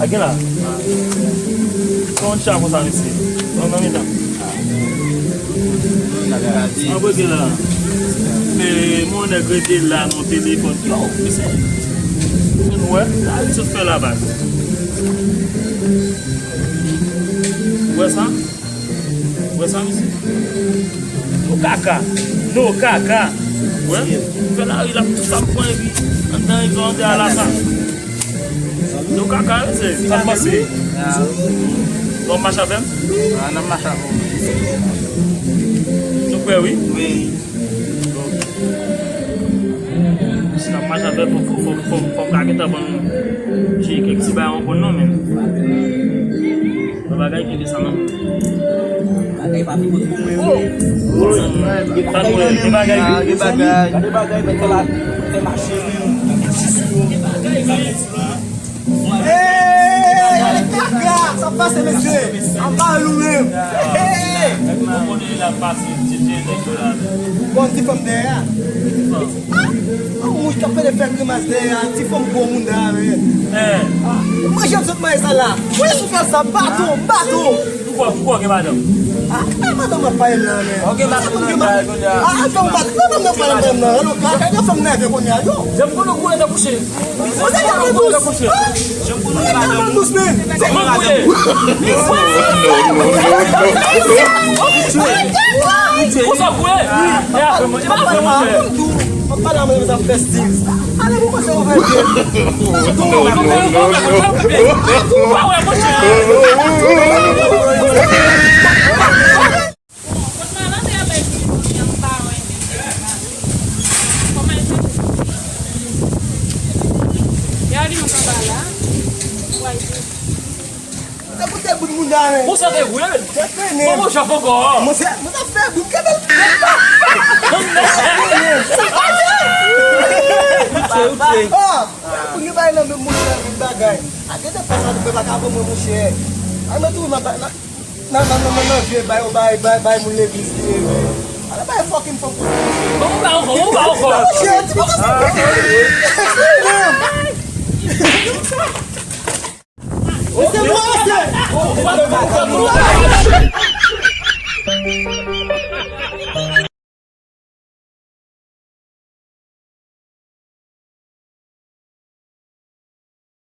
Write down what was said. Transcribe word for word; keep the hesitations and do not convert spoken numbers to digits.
Gen la. Kòman ti a konsa, mesye? Kòman nan mitan? Anbre gen la. Men, mon nèg rete la nan telefòn. Yo, mesye. Ou wè? Sa li sot fè la, baz. Ou wè sa? Ou wè sa, mesye? No kaka. No kaka. Ou wè? Fè lari la, tout sa m pran epi anndan epi anndan ala sa. Nou kaka, se sa m panse. Bon, mache avè m? Ah, n ap mache avè w. Nou prè, wi. Wi. Si n ap mache avè l, fò, fò, fò, fò, fò m ka gentan ban nou kèk ti bagay w konn non, men. Yon bagay ki desann nan. Bagay pa pi bon pou mwen, wi. Sa pou mwen, gen bagay, wi. Gen bagay. Gade bagay, men fè la, fè mache, wi. Gen bagay, wi. Hey, ale kaka, sa pase, mesye. Anba nou menm. Hey. Bon, ti fanm dèyè a. Ah, ah, wouch k ap pede fè grimas dèyè a, ti fanm gwo moun dèyè a, men. Ah, manje m sot manje sa la. Wi, m fè sa, bato, bato. Poukò, poukò gen madanm? Ah, e madanm nan pa m nan, men. Ok, madanm nan pa m nan. Ah, fè yon bat. Madanm nan pa m nan, non. Alò, kaka, yo fè m nève kounye a, yo. Janm konnen kounye a kouche. Ou se ka dous. Janm konnen madanm. Dous, men. Se mwen kouye. Konsa kouye. E afè mwen, e afè mwen. Mwen pale a mwen sa fè stil. Ale pou mwen se ouvè pye. Non, non, non, non, non. Pa wè, monchè. Bon, kot Malande a bay pou li, m pa wè li. Kòman li fè? E aliman k anba la. Wè, li. Sa koute bout moun nan, men. Konsa te vre? Te pene. Kòman w chaf ankò? Monchè, mwen ta fè bout kenbe l. Sa pase? Papa. Oh, pou nou bay nan men monchè, tout bagay. A gen de fwa sa nou pè pa ka ban mwen monchè. Ay, mwen tou, mwen pa, nan, nan, nan, nan, nan, vye bay, bay, bay, bay moun legliz li ye, men. Ala bay fucking fanm pou monchè. Bon, ou ba ankò, ou ba ankò. Monchè, ti pa ka sa. Mesye, mwen, mesye.